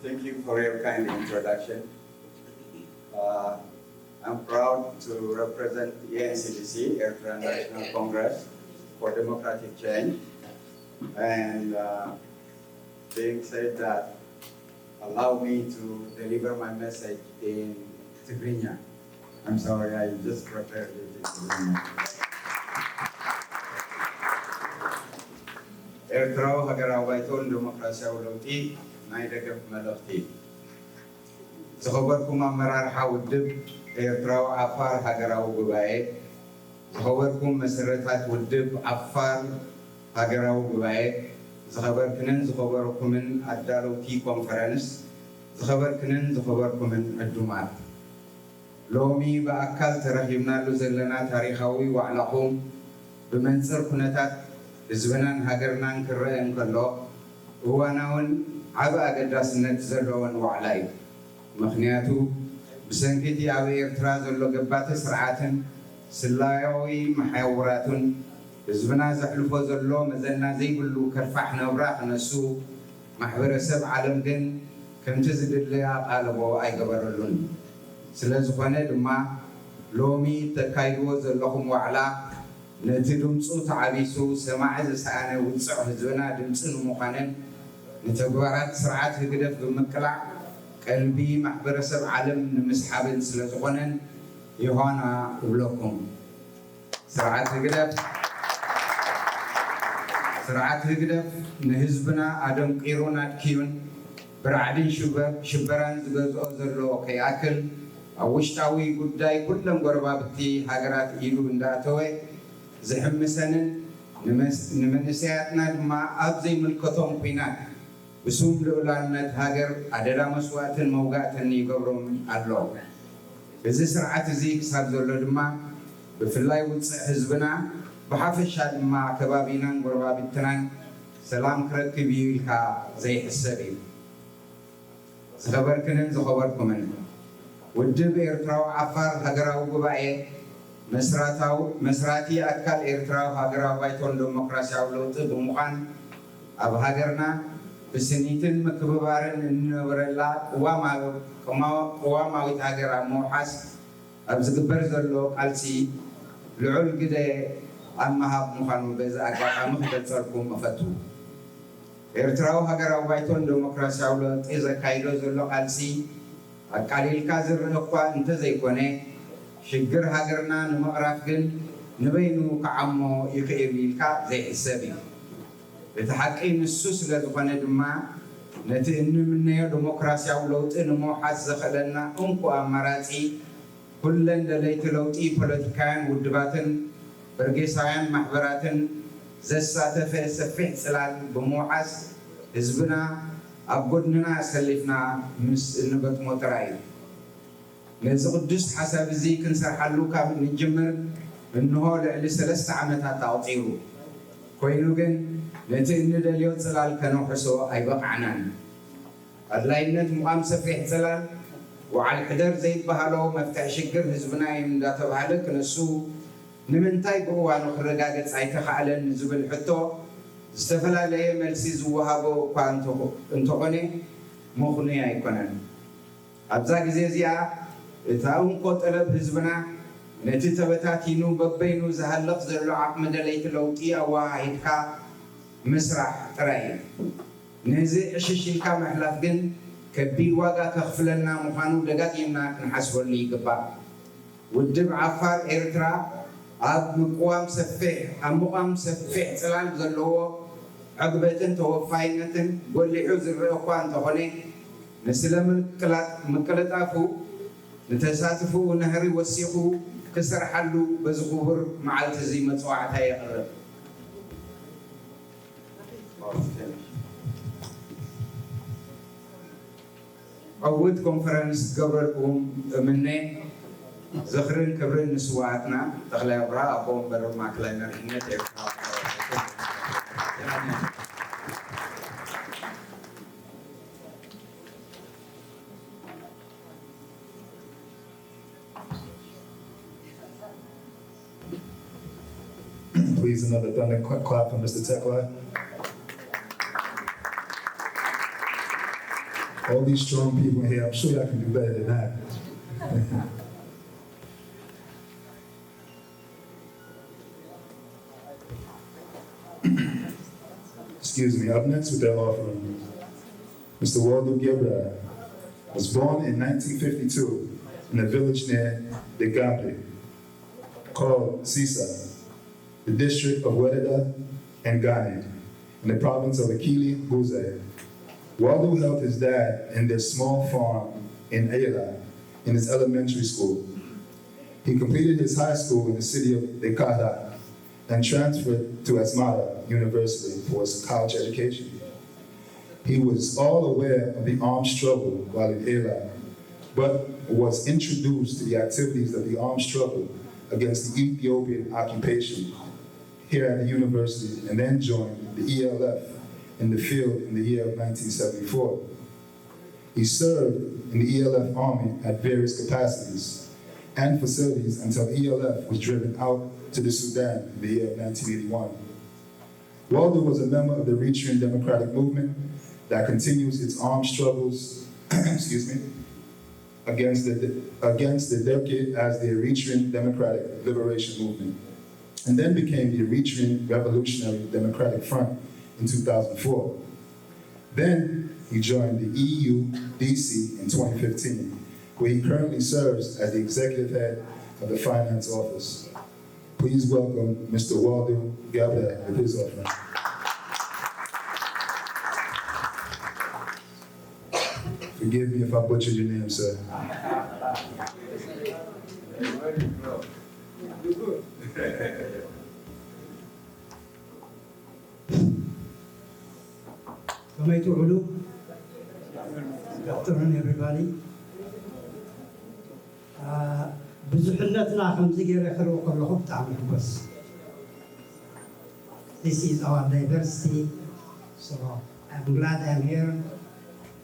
Thank you for your kind introduction. Uh, I'm proud to represent E N C D C, Eritrean National Congress for Democratic Change. And uh, being said that, allow me to deliver my message in Tigrinya. I'm sorry, I just prepared it in Tigrinya. ኤርትራዊ ሃገራዊ ባይቶ ንደሞክራሲያዊ ለውጢ፣ ናይ ደገፍ መልእኽቲ። ዝኸበርኩም ኣመራርሓ ውድብ ኤርትራዊ ዓፋር ሃገራዊ ጉባኤ፣ ዝኸበርኩም መሰረታት ውድብ ዓፋር ሃገራዊ ጉባኤ፣ ዝኸበርክንን ዝኸበርኩምን ኣዳለውቲ ኮንፈረንስ፣ ዝኸበርክንን ዝኸበርኩምን ዕዱማት። ሎሚ ብኣካል ተረኺብናሉ ዘለና ታሪኻዊ ዋዕላኹም፣ ብመንጽር ኩነታት ህዝብናን ሃገርናን ክረአ እንከሎ፣ እዋናውን ዓቢ ኣገዳስነት ዘለዎን ዋዕላ እዩ። ምኽንያቱ፣ ብሰንኪ እቲ ኣብ ኤርትራ ዘሎ ገባቲ ስርዓትን ስለያዊ መሓውራቱን ህዝብና ዘሕልፎ ዘሎ መዘና ዘይብሉ ከርፋሕ ነብራ ክነሱ፣ ማሕበረሰብ ዓለም ግን ከምቲ ዝድለ ኣቓልቦ ኣይገበረሉን። ስለ ዝኾነ ድማ፣ ሎሚ ተካይድዎ ዘለኹም ዋዕላ፣ ነቲ ድምፁ ተዓቢሱ ሰማዒ ዝሰኣነ ውፅዕ ህዝብና ድምፂ ንምዃንን፣ ንተግባራት ስርዓት ህግደፍ ብምቅላዕ ቀልቢ ማሕበረሰብ ዓለም ንምስሓብን ስለ ዝኾነን፣ ዮሃና እብለኩም። ስርዓት ህግደፍ፣ ስርዓት ህግደፍ ንህዝብና ኣደንቂሩን ኣድክዩን፣ ብራዕድን ሽበ-፣ ሽበራን ዝገዝኦ ዘሎ ከይኣክል፣ ኣብ ውሽጣዊ ጉዳይ ኩለን ጎረባብቲ ሃገራት ኢዱ እንዳኣተወ ዝሕምሰንን፣ ንመስ-፣ ንመንእሰያትና ድማ ኣብ ዘይምልከቶም ኲናት ብስም ልኡላውነት ሃገር ኣደዳ መስዋእትን መውጋእትን ይገብሮም ኣሎ። እዚ ስርዓት እዚ ክሳብ ዘሎ ድማ፣ ብፍላይ ውፅዕ ህዝብና፣ ብሓፈሻ ድማ ከባቢናን ጎረባብትናን ሰላም ክረክብ እዩ ኢልካ ዘይሕሰብ እዩ። ዝኸበርክንን ዝኸበርኩምን፣ ውድብ ኤርትራዊ ዓፋር ሃገራዊ ጉባኤ፣ መስራታዊ፣ መስራቲ ኣካል ኤርትራዊ ሃገራዊ ባይቶን ደሞክራሲያዊ ለውጢ ብምዃን፣ ኣብ ሃገርና ብስኒትን ምክብባርን እንነብረላ ቅዋማዊ-፣ ቅማ-፣ ቅዋማዊት ሃገር ኣብ ምውሓስ ኣብ ዝግበር ዘሎ ቃልሲ ልዑል ግደ ኣብ ምሃብ ምዃኑ በዚ ኣጋጣሚ ክገልጸልኩም እፈቱ። ኤርትራዊ ሃገራዊ ባይቶን ደሞክራሲያዊ ለውጢ ዘካይዶ ዘሎ ቃልሲ ኣቃሊልካ ዝረአ እኳ እንተዘይኮነ፣ ሽግር ሃገርና ንምቕራፍ ግን ንበይኑ ክዓሞ ይኽእል ኢልካ ዘይሕሰብ እዩ። እቲ ሓቂ ንሱ ስለ ዝኾነ ድማ፣ ነቲ እንምነዮ ደሞክራሲያዊ ለውጢ ንምውሓስ ዘኽእለና እንኮ ኣማራጺ፣ ኩለን ደለይቲ ለውጢ ፖለቲካውያን ውድባትን በርጌሳውያን ማሕበራትን ዘሳተፈ ሰፊሕ ጽላል ብምውሓስ፣ ህዝብና ኣብ ጎድንና ኣሰሊፍና ምስ እንገጥሞ ጥራይ እዩ። ነዚ ቅዱስ ሓሳብ እዚ ክንሰርሓሉ ካብ እንጅምር እንሆ ልዕሊ ሰለስተ ዓመታት ኣቑጺሩ። ኮይኑ ግን፣ ነቲ እንደልዮ ጽላል ከነውሕሶ ኣይበቓዕናን። ኣድላይነት ምቋም ሰፊሕ ጽላል፣ ወዓል ሕደር ዘይበሃሎ መፍትሒ ሽግር ህዝብና እዩ እንዳተባህለ ክነሱ፣ ንምንታይ ብእዋኑ ክረጋገጽ ኣይተኻእለን ንዝብል ሕቶ፣ ዝተፈላለየ መልሲ ዝወሃቦ እኳ እንተኾ-፣ እንተኾነ፣ ምኽኑይ ኣይኮነን። ኣብዛ ግዜ እዚኣ፣ እታ እንኮ ጠለብ ህዝብና፣ ነቲ ተበታቲኑ በበይኑ ዝሃልኽ ዘሎ ዓቕሚ ደለይቲ ለውጢ ኣወሃሂድካ ምስራሕ ጥራይ እዩ። ነዚ ዕሽሽ ኢልካ ምሕላፍ ግን ከቢድ ዋጋ ከኽፍለና ምዃኑ ደጋጊምና ክንሓስበሉ ይግባእ። ውድብ ዓፋር ኤርትራ ኣብ ምቅዋም ሰፊሕ፣ ኣብ ምቋም ሰፊሕ ጽላል ዘለዎ ዕግበትን ተወፋይነትን ጎሊሑ ዝረአ እኳ እንተኾነ፣ ንስለ ምቅላ-፣ ምቅልጣፉ ንተሳትፎኡ ናህሪ ወሲኹ ክሰርሓሉ በዚ ክቡር መዓልቲ እዚ መጽዋዕታ የቕርብ። ዕዉት ኮንፈረንስ ክገብረልኩም እምነ። ዝኽርን ክብርን ንስውኣትና ተኽላይ ኣብርሃ፣ ኣቦ ወንበር ማእከላይ መሪሕነት ኤርትራ። Please, another thunder cla-, clap for Mister Tekla. All these strong people here, I'm sure y'all can do better than that. Excuse me, up next with their offering, Mister Waldo Gebra was born in nineteen fifty-two in a village near Degambe called Sisa, the district of Wereda and Gane, in the province of Akili Guze. Waldo helped his dad in their small farm in Ayla in his elementary school. He completed his high school in the city of Dekada and transferred to Asmara University for his college education. He was all aware of the armed struggle while in Ayla, but was introduced to the activities of the armed struggle against the Ethiopian occupation here at the university and then joined the E L F in the field in the year of nineteen seventy-four. He served in the E L F army at various capacities and facilities until E L F was driven out to the Sudan in the year of nineteen eighty-one. Waldo was a member of the Eritrean Democratic Movement that continues its armed struggles, excuse me, against the, against the Derke as the Eritrean Democratic Liberation Movement, and then became the Eritrean Revolutionary Democratic Front in two thousand four. Then he joined the E U D C in twenty fifteen, where he currently serves as the executive head of the finance office. Please welcome Mister Waldo Gabriel with his offering. Forgive me if I butchered your name, sir. ከመይ ትውዕሉ? Good afternoon, everybody. ብዙሕነትና ከምዚ ገይረ ክርኢ ከለኹ ብጣዕሚ ይሕጎስ። This is our diversity, so I'm glad I'm here.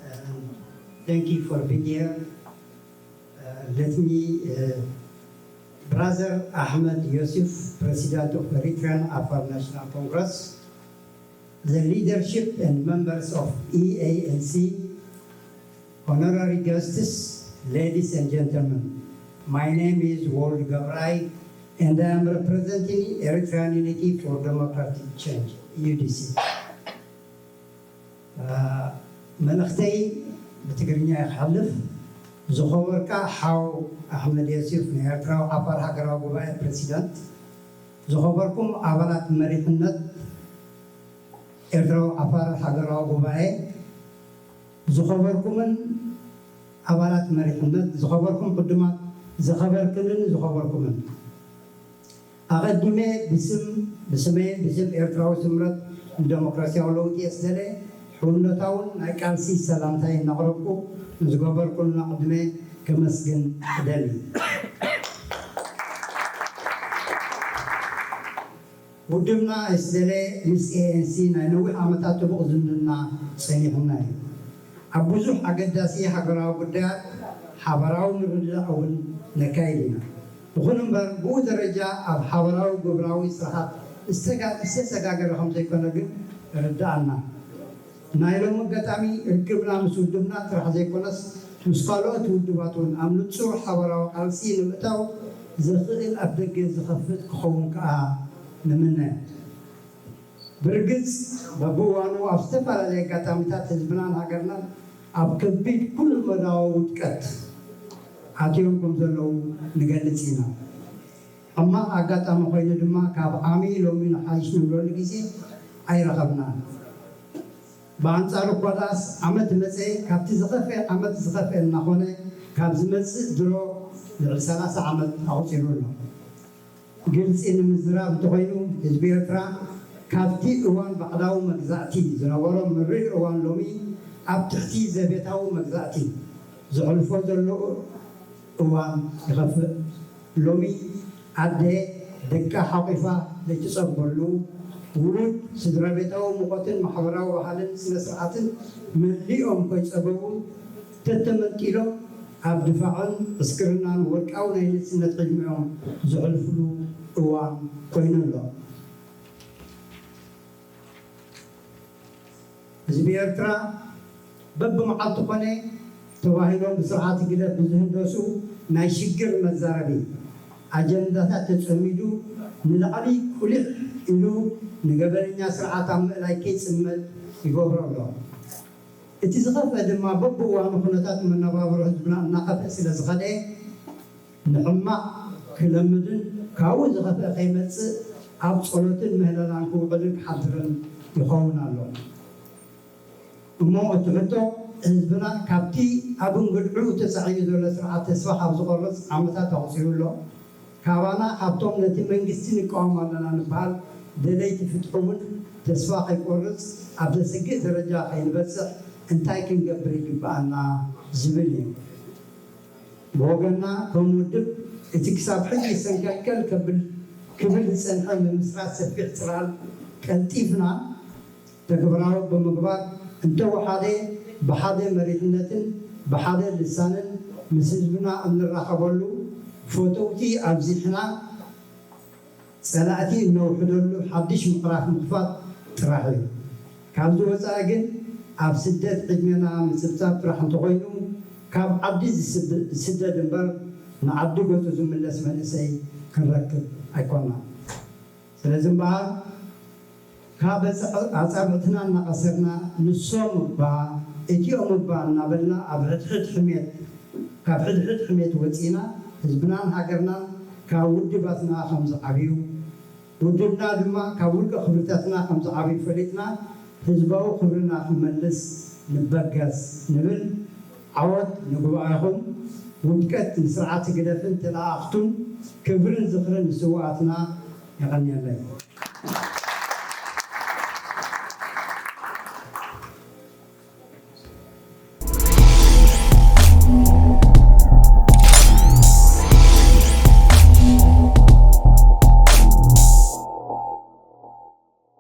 Um, thank you for being here. Uh, let me, uh, Brother Ahmed Yusuf, President of Eritrean Afar National Congress, the leadership and members of E A N C, honorary guests, ladies and gentlemen, my name is World Gabrai, and I am representing Eritrean Unity for Democratic Change, E U D C. መልእኽተይ ብትግርኛ እየ ክሓልፍ። ዝኸበርካ ሓው ኣሕመድ የሲፍ፣ ናይ ኤርትራዊ ዓፋር ሃገራዊ ጉባኤ ፕረሲደንት፣ ዝኸበርኩም ኣባላት መሪሕነት ኤርትራዊ ዓፋር ሃገራዊ ጉባኤ፣ ዝኸበርኩምን ኣባላት መሪሕነት፣ ዝኸበርኩም ቅዱማት፣ ዝኸበርክንን ዝኸበርኩምን፣ ኣቐዲመ ብስም ብስመይን ብስም ኤርትራዊ ስምረት ንደሞክራሲያዊ ለውጢ ኤስደለ ሕውነታውን ናይ ቃልሲ ሰላምታይ እናቕረብኩ፣ ንዝገበርኩልና ዕድመ ከመስግን እደሊ። ውድብና ኤስደለ ምስ ኤኤንሲ ናይ ነዊሕ ዓመታት ጥቡቕ ዝምድና ጸኒሑና እዩ። ኣብ ብዙሕ ኣገዳሲ ሃገራዊ ጉዳያት ሓባራዊ ምርድዳእ እውን ነካይድ ኢና። ይኹን እምበር፣ ብኡ ደረጃ ኣብ ሓባራዊ ግብራዊ ስራሓት ዝተጋ- ዝተሰጋገረ ከም ዘይኮነ ግን ይርድኣና። ናይ ሎሚ ኣጋጣሚ ርክብና ምስ ውድብና ጥራሕ ዘይኮነስ፣ ምስ ካልኦት ውድባት እውን ኣብ ንጹር ሓባራዊ ቃልሲ ንምእታው ዘኽእል ኣፍደገ ዝኸፍት ክኸውን ከኣ ንምነ። ብርግጽ፣ በብእዋኑ ኣብ ዝተፈላለየ ኣጋጣሚታት ህዝብናን ሃገርናን ኣብ ከቢድ ኩሉ መዳያዊ ውድቀት ኣትዮም ከም ዘለዉ ንገልጽ ኢና። ሕማቕ ኣጋጣሚ ኮይኑ ድማ፣ ካብ ዓሚ ሎሚ ንሓይሽ ንብለሉ ግዜ ኣይረኸብናን። ብኣንጻሩ እኳ ደኣስ፣ ዓመት መጸ ካብቲ ዝኸፍኤ ዓመት ዝኸፍኤ እናኾነ፣ ካብ ዝመጽእ ድሮ ልዕሊ ሰላሳ ዓመት ኣቑጺሩ ኣሎ። ግልጺ ንምዝራብ እንተኾይኑ፣ ህዝቢ ኤርትራ ካብቲ እዋን ባዕዳዊ መግዛእቲ ዝነበሮ መሪር እዋን ሎሚ ኣብ ትሕቲ ዘቤታዊ መግዛእቲ ዘሕልፎ ዘሎ እዋን ይኸፍእ። ሎሚ ኣደ ደቃ ሓቑፋ ዘይትጸበሉ፣ ውሉድ ስድራ ቤታዊ ሙቐትን ማሕበራዊ ባህልን ስነ ስርዓትን መሊኦም ከይጸበቡ ተተመንጢሎም ኣብ ድፋዕን ዕስክርናን ወርቃዊ ናይ ንእስነት ዕድሚኦም ዘሕልፍሉ እዋን ኮይኑ ኣሎ። ህዝቢ ኤርትራ በብመዓልቱ ኮነ ተባሂሎም ብስርዓት ህግደፍ ብዝህንደሱ ናይ ሽግር መዛረቢ ኣጀንዳታት ተጸሚዱ ንላዕሊ ቁሊሕ ኢሉ ንገበነኛ ስርዓት ኣብ ምእላይ ከይጽመድ ይገብሮ ኣሎ። እቲ ዝኸፍአ ድማ በብእዋኑ ኩነታት መነባብሮ ህዝብና እናኸፍአ ስለ ዝኸደ ንሕማቕ ክለምድን ካብኡ ዝኸፍአ ከይመጽእ ኣብ ጸሎትን ምህለላን ክውዕልን ክሓድርን ይኸውን ኣሎ። እሞ እቲ ሕቶ ህዝብና ካብቲ ኣብ እንግድዕኡ ተጻዒኑ ዘሎ ስርዓት ተስፋ ካብ ዝቆርጽ ዓመታት ኣቑጺሩ ኣሎ። ካባና ካብቶም ነቲ መንግስቲ ንቃወም ኣለና ንበሃል ደለይቲ ፍትሒ እውን ተስፋ ከይቆርጽ ኣብ ዘስግእ ደረጃ ከይንበጽሕ እንታይ ክንገብር ይግብኣና ዝብል እዩ። ብወገንና ከም ውድብ እቲ ክሳብ ሕጂ ሰንከልከል ከብል ክብል ዝጸንሐ ምምስራት ሰፊሕ ጽላል ቀልጢፍና ተግባራዊ ብምግባር እንተወሓደ ብሓደ መሪሕነትን ብሓደ ልሳንን ምስ ህዝብና እንራኸበሉ ፈተውቲ ኣብዚሕና ጸላእቲ እነውሕደሉ ሓድሽ ምዕራፍ ምኽፋት ጥራሕ እዩ። ካብዚ ወፃኢ ግን ኣብ ስደት ዕድሜና ምፅብፃብ ጥራሕ እንተኾይኑ ካብ ዓዲ ዝስደድ እምበር ንዓዲ ገፁ ዝምለስ መንእሰይ ክንረክብ ኣይኮናን። ስለዚ እምበኣር ካብ ኣፃብዕትና እናቐሰርና ንሶም እባ እቲኦም እባ እናበልና ኣብ ሕድሕድ ሕሜት ካብ ሕድሕድ ሕሜት ወፂና ህዝብናን ሃገርናን ካብ ውድባትና ከም ዝዓብዩ ውድብና ድማ ካብ ውልቀ ክብርታትና ከም ዝዓብዩ ፈሊጥና ህዝባዊ ክብርና ክንመልስ ንበገስ ንብል። ዓወት ንጉባኤኹም፣ ውድቀት ንስርዓት ህግደፍን ተለኣኣኽቱን፣ ክብርን ዝኽርን ንስውኣትና። የቐንየለይ።